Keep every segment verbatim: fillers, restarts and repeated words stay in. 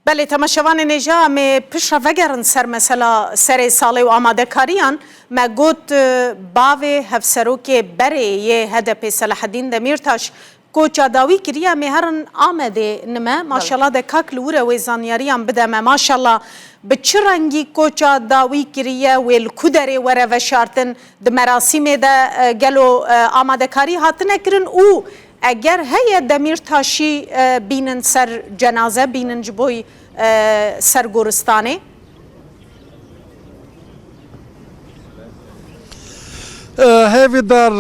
Belê, temaşevanên hêja, em ê piştre vegerin ser mesela serê salê û amadekariyan. Me got, e, bavê hevserokê berê yê H D P Selahaddîn Demîrtaş koça dawî kiriye, em ê herin Amedê nime. Belê. Maşallah de kak li wir e wê zanyariyan bide me. Maşallah, bi çi rengî koça dawî kiriye, wê li ku derê were veşartin? Di merasîmê de, e, gelo, e, amadekarî hatine kirin û eger heye Demîrtaşî, e, bînin ser cenaze, bînin ji bo, e, ser goristanê? E, hêvîdar,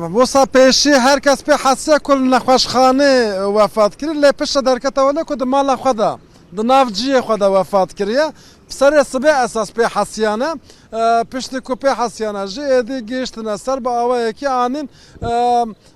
e, wisa pêşî her kes pê hesiye ku li nexweşxanê wefat kiriye, lê piştre derkete wele ku di mala xwe de, di nav cihê xwe de wefat kiriye. Serê sibê esas pê hesiyane. E, piştî ku pê hesiyane jî êdî gihiştine ser, bi awayekî anîn, e,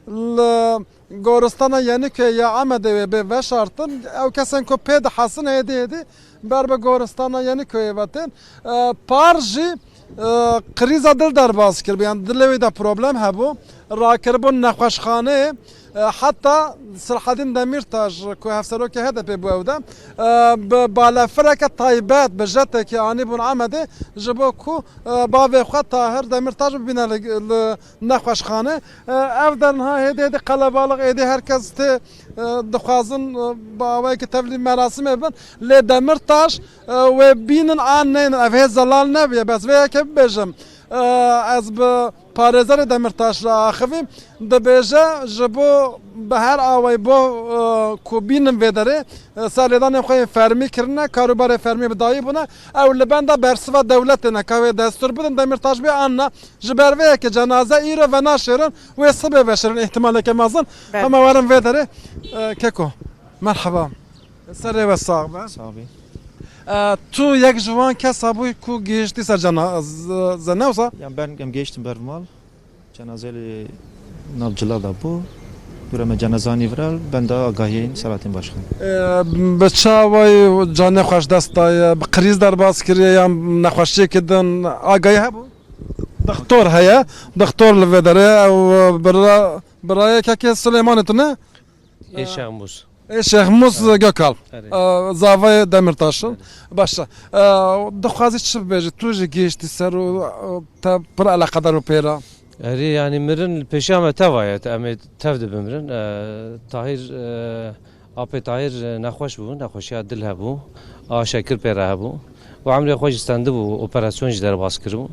li goristana Yeniköyê ya Amedê wê bê veşartin. Ew kesên ku pê dihesin êdî êdî ber bi goristana Yeniköyê ve tên. E, par jî, e, krîza dil derbas kiribû, yani dilê wî de problem hebû. Rakiribûn nexweşxaneyê, e, heta Selahaddîn Demîrtaş ku hevserokê H D P bû ew de, e, bi balefireke taybet, bi jetekê anîbûn Amedê ji bo ku, e, bavê xwe Tahir Demîrtaş bibîne li, li nexweşxane. E, ev der niha hêdî hêdî qelebalix, êdî her kes tê, e, dixwazin, e, bi awayekî tevlî merasimê bin. Lê Demîrtaş, e, wê bînin an neynin, ev hê zelal nebiye. Bes vê yekê bibêjim. E, ez bi parêzerê Demîrtaş re axivîm. Dibêje, ji bo bi her awayî bo, e, ku bînin vê derê, e, serlêdanên xwe yên fermî kirine, karûbarê fermî bi dayî bûne. Ew li benda bersiva dewletê ne, ka wê destûr bidin Demîrtaş bê an na. Ji ber vê yekê cenaze îro venaşêrin, wê sibê veşêrin, îhtimaleke mezin. Belê. Hema werin vê derê. E, Keko, merheba. Serê we sax be. Sax bî. E, tu yek ji wan kesa bûyî ku gihiştî ser cenaze, ne wisa? Yan ben em gihiştin ber mal. Cenaze li nav cila de bû. Dûre me cenaze anî viral, benda agahiyên Selahattin Başkan. E, bi çi awayî canê xwe ji dest daye? Bi krîz derbas kiriye yan nexweşiyekê din agahî hebû? Dixtor heye, dixtor li vê derê, ew bira, birayê kekê Silêmanê tune? Ê Şêx Mûs. Ê Şêx Mûs Gökal. Erê. E, zavayê Demîrtaş in. Erê. Baş e. E, dixwazî çi bibêjî? Tu jî gihiştî ser û, e, te pir eleqedar û pê re. Erê, yanî mirin li pêşiya me teva ye. Em ê tev de bimirin. E, Tahîr, e, apê Tahîr, e, nexweş bû, nexweşiya dil hebû. A şekir pê re hebû. Û emrê xwe jî stendibû, operasyon jî derbas kiribû.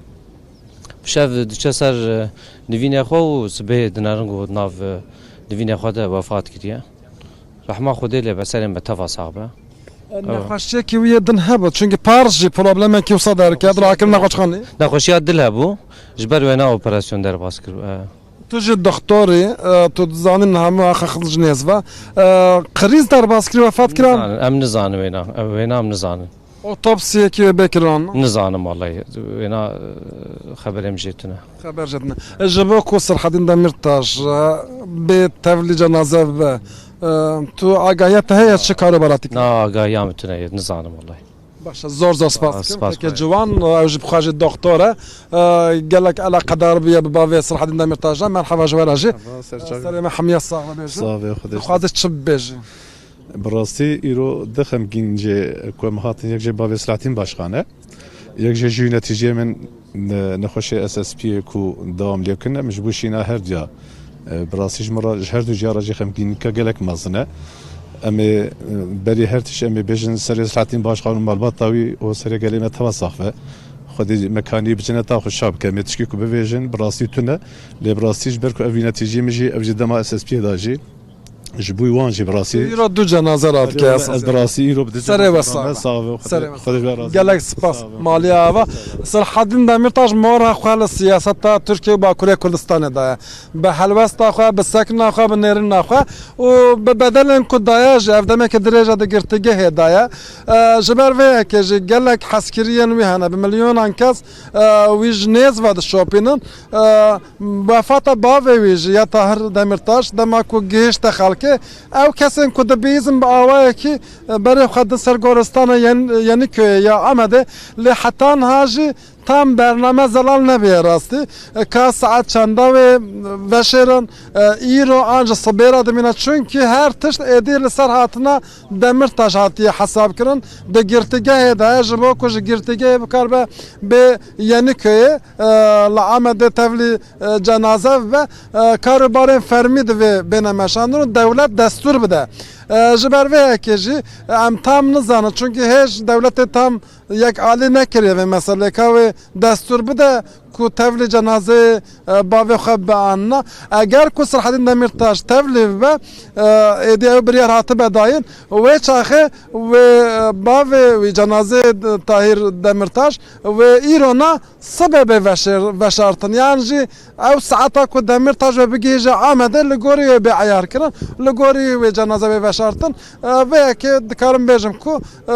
Bi şev diçe ser, e, nivînê xwe û sibê dinerin ku nav, e, nivînê xwe de wefat kiriye. Rehma Xwedê lê be, serê me teva sax be. E, nexweşiyekî wî yê din hebû, çunkî par jî problemekî wisa derket, rakirin nexweşxanê. Nexweşiya dil hebû, ji ber wêna operasyon derbas kir. E. Tu jî doktor î, e, tu dizanî niha min axa xist ji nêz ve. E, krîz derbas kir, wefat kir. Nizanin, em nizanin wêna. Em wêna em nizanin. Otopsiyekî wê bê kirin? Nizanim wellahî. Wêna, e, xeberê min jê tune. Xeber jê tune. E, ji bo ku Selahaddîn Demîrtaş, e, bê tevlî cenaze bibe, e, tu agahiya te heye çi karobara dikî? Na, agahiya min tune ye, nizanim wellahî. Baş e, zor zor spas dikim. Spas. Kekê ciwan, ew jî bi xwe jî doktor e. E, gelek eleqedar bûye bi bavê Selahaddîn Demîrtaş re. Merheba ji we re jî. Merhaba, ser çavê. Serê me hemiya sax bibêjin. Sax be, Xwedê. Dixwaze çi bibêjî? Bi rastî îro du xemgîn jê ku em hatin, yek jê bavê Selahattin Başkan e, yek jê jî netîceyê min, ne-, nexweşê S S P'yê ku dewam lê kin, em ji bo şîna her duya, e, bi rastî ji min re, ji her du ciya re jî xemgînîka gelek mezin e. Em ê, e, berî her tişt em ê bêjin serê Selahattin Başkan û malbata wî û serê gelê me teva sax be. Xwedê mekanî bi cineta xwe şa bike. Em ê tişkî ku bivêjin bi rastî tune, lê bi rastî ji ber ku ev wî netîceyê min jî, ev jî dema S S P'yê de jî, ji bo wan jî bi rastî. Îro du cenaze radike esas. Ez bi rastî îro bi du cenaze. Serê we sax be. Sax be. Serê we sax be. Xwedê ji we razî. Gelek spas. Sax be. Maliya ava. Selahaddîn Demîrtaş mora xwe li siyaseta Tirkiye û Bakurê Kurdistanê daye. Bi helwesta xwe, bi sekna xwe, bi nêrîna xwe û bi bedelên ku daye jî ev demeke dirêj e di girtîgehê daye. E, ji ber vê yekê jî gelek hezkiriyên wî hene. Bi milyonan kes, e, wî ji nêz ve dişopînin. E, Wefata bavê wî jî ya Tahir Demîrtaş, dema ku gihişte xelkê, ew kesên ku dibihîzin bi awayekî, e, berê xwe din ser goristana Yen-, Yeniköyê ya Amedê, lê heta niha jî tam bername zelal nebiye rastî. E, ka saet çenda wê veşêrin, e, îro an ji sibê re dimîne. Çunkî her tişt êdî li ser hatina Demirtaş hatiye hesabkirin. Di girtîgehê de ye, ji bo ku ji girtîgehê bikaribe bê Yeniköyê, e, li Amedê tevlî, e, cenaze bibe, e, karûbarên fermî divê bêne meşandin û dewlet destûr bide. E, ji ber vê yekê jî, e, em tam nizanin, çunkî hêj dewletê tam yek alî nekiriye vê meselê, ka wê destûr bide ku tevlî cenazeyê, e, bavê xwe bibe an na. Eger ku Sirhedîn Demîrtaş tevlî bibe, e, êdî ew biryar hatibe dayîn, wê çaxê wê, e, bavê wî, cenazeyê Tahîr Demîrtaş, wê îro na sibê bê veşêr-, veşartin. Yan jî ew saeta ku Demîrtaş ve bigihîje Amedê, li gorî wê bê eyarkirin, li gorî wê cenaze bê veşartin. E, vê yekê dikarim bêjim ku, e,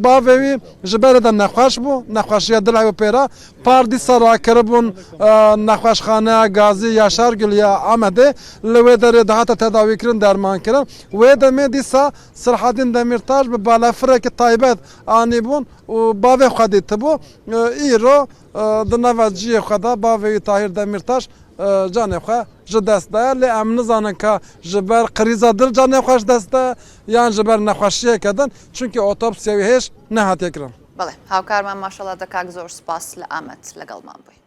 bavê wî ji berê de nexweş bû, nexweşiya dil ew pê re. Par dîsa rakiribûn, e, nexweşxaneya gazî Yaşargil ya Amedê, li wê derê dihate tedawîkirin, dermankirin. Wê demê dîsa Sirhedîn Demîrtaş bi balafireke taybet anîbûn û bavê xwe dîtibû. E, îro, e, di nava cihê xwe de bavê wî Tahîr Demîrtaş, e, canê xwe ji dest daye. Lê em nizanin ka ji ber krîza dil canê xwe ji dest daye yan ji ber nexweşiyeke din, çunkî otopsiya wî hêj nehatiye kirin. Belê, hawkarman maşallah de kak zor spas li Amed legal man bûy.